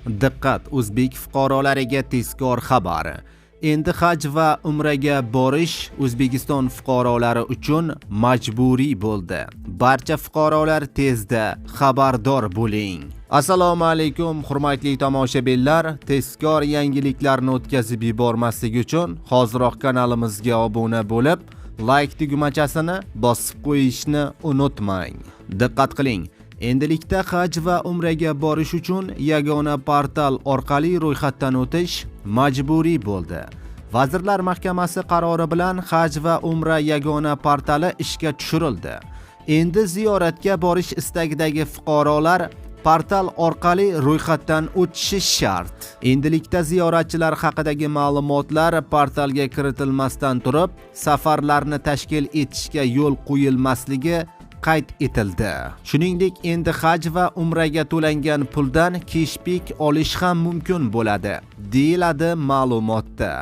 Diqqat, o'zbek fuqarolariga tezkor xabar. Endi haj va umraga borish O'zbekiston fuqarolari uchun majburiy bo'ldi. Barcha fuqarolar tezda xabardor bo'ling. Assalomu alaykum, hurmatli tomoshabinlar. Tezkor yangiliklarni o'tkazib yubormaslik uchun hoziroq kanalimizga obuna bo'lib, like tugmachasini bosib qo'yishni unutmang. Diqqat qiling. Endilikda haj va umraga borish uchun yagona portal orqali ro'yxatdan o'tish majburiy bo'ldi. Vazirlar Mahkamasi qarori bilan haj va umra yagona portali ishga tushirildi. Endi ziyoratga borish istagidagi fuqarolar portal orqali ro'yxatdan o'tishi shart. Endilikda ziyoratchilar haqidagi ma'lumotlar portalga kiritilmasdan turib, safarlarni tashkil etishga yo'l qo'yilmasligi qayd etildi. Shuningdek, endi haj va umraga to'langan puldan keshbek olish ham mumkin bo'ladi, deyiladi ma'lumotda.